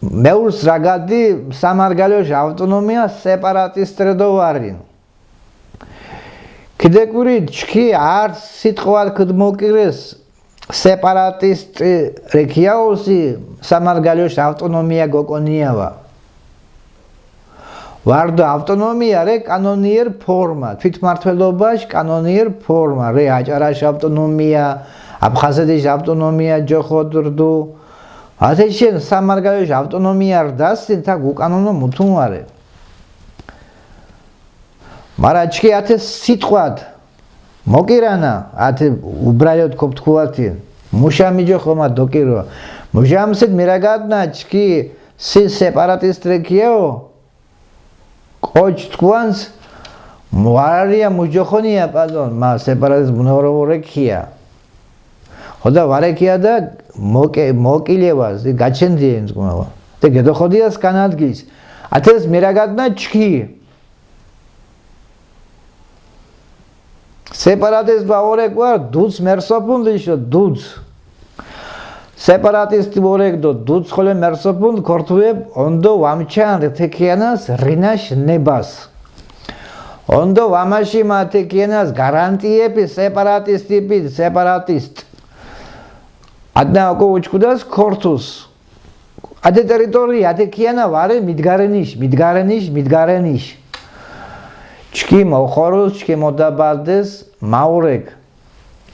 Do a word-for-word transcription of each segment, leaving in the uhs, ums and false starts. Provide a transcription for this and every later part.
მეურს რაგადი სამარგალოშ ავტონომია სეპარატისტ რე დო ვარინ. კიდე კვირი ჩქი არც სიტყვად ქდმოკირეს სეპარატისტ რე ქიაოსი სამარგალოშ ავტონომია გოკონიავა. ვარდო ავტონომია რე კანონიერ ფორმა, თვითმმართველობაში კანონიერ ფორმა, რე აჭარაში ავტონომია, აფხაზეთის ავტონომია ჯოხოდ რდუ. ათე შენ სამარგალოშ ავტონომია რდასინ, თა გუკანონო მუთუნ ვარე. მარა ჩქი ათე სიტყვად მოკირანა, ათე უბრალოდ ქოფთქუათი, მუშა მიჯოხომა დოკირო. მუშამსით მირაგადნა ჩქი სი სეპარატისტ რე ქიაო, კოჩ თქუანს, მუარია მუჯოხონია პადონ, მა სეპარატისტ მუნორო ვორე ქია. ხოდა ვარე ქია და მოკე-, მოკილევას, ი გაჩენდია ინსკუმავა. და გედოხოდიას განადგის. ათეს მირაგადნა ჩქი. სეპარატისტ ვაორეკ ვარ, დუც მერსოფუნ ლიშო, დუც. სეპარატისტ ვორეკ დო, დუც ხოლე მერსოფუნ ქორთუებ, ონდო ვამჩან რთე ქიანას, რინაშ ნებას. ონდო ვამაში მათე ქიანას გარანტიები, სეპარატისტი პი, სეპარატისტ. ადნა ოკო უჩქუდას ქორთუს. ათე ტერიტორია, ათე ქიანა ვარე, მიდგარენიშ, მიდგარენიშ, მიდგარენიშ. ჩქი მოხორუს, ჩქი მოდაბადეს, მაურეკ.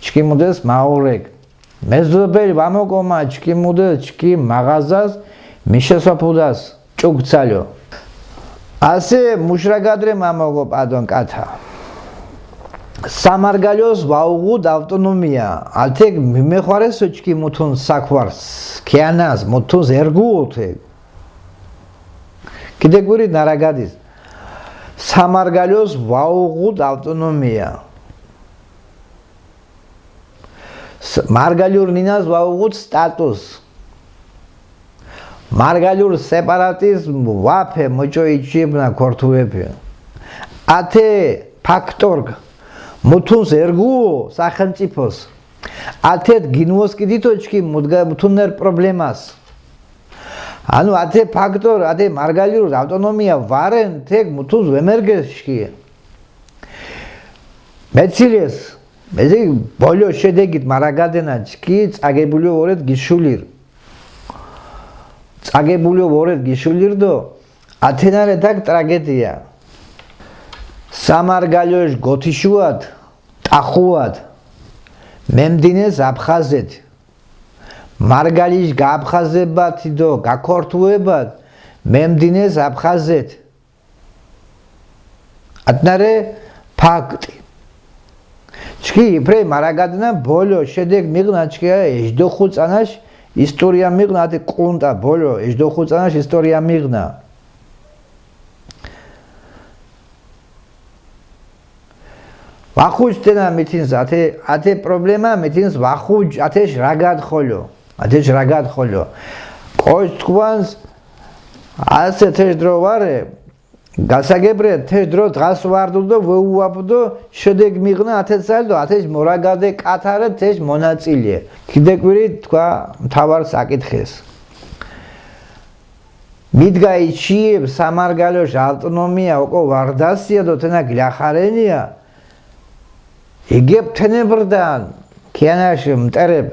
ჩქი მუდეს, მაურეკ. მეზობელი ვამოკომა, ჩქი მუდეს, ჩქი მაღაზას, მიშესოფუდას, ჭუქცალო. ასე მუშრაგადრე მამოგო პადონ კათა. სამარგალოს ვაუღუდ ავტონომია, ათეკ მიმეხვარესო ჩქი მუთუნ საქვარს, ქიანას, მუთუნს ერგუოთე. კიდე კვირი ნარაგადის. სამარგალოს ვაუღუდ ავტონომია. ს-, მარგალიურ ნინას ვაუღუდ სტატუს. მარგალიურ სეპარატიზმ ვაფე მოჭოიჩიბნა ქორთუეფი. ათე ფაქტორ მუთუნს ერგუო სახელმწიფოს. ათეთ გინუოს კიდითო ჩქი მუდგა-, მუთუნერ პრობლემას. ანუ ათე ფაქტორ, ათე მარგალიურ ავტონომია ვარენ, თეკ მუთუნს ვემერგეს ჩქი. მეცილეს, მეცი ბოლო შედეგით მარაგადენა ჩქი წაგებულიო ვორეთ გიშულირ. წაგებულიო ვორეთ გიშულირ დო ათენარე დაკ ტრაგედია. სამარგალიოშ გოთიშუად, ტახუად, მემდინეს აფხაზეთ. მარგალიშ გააფხაზებათ დო გაქორთუებათ, მემდინეს აფხაზეთ. ატნარე ფაქტი. ჩქი იფრე მარაგადნა ბოლო შედეგ მიღნა ჩქია ეჯდოხუ წანაშ ისტორია მიღნა, ათე კუნტა ბოლო ეჯდოხუ წანაშ ისტორია მიღნა. ვახუჯ თენა მითინს, ათე, ათე პრობლემა მითინს ვახუჯ, ათეშ რაგად ხოლო, ათეშ რაგად ხოლო. კოშ თქვანს, ასე თეშ დრო ვარე, გასაგებრე, თეშ დრო დღას ვარდუდო, ვეუვაბუდო, შედეგ მიღნა, ათე ცალდო, ათეშ მორაგადე კათარე, თეშ მონაწილე. კიდე კვირი თქვა მთავარ საკითხეს. მიდგა იჩიებ სამარგალოშ ავტონომია ოკო ვარდასია დო თენა გლახარენია, იგებ თენებრდან, ქიანაშ მტერებ,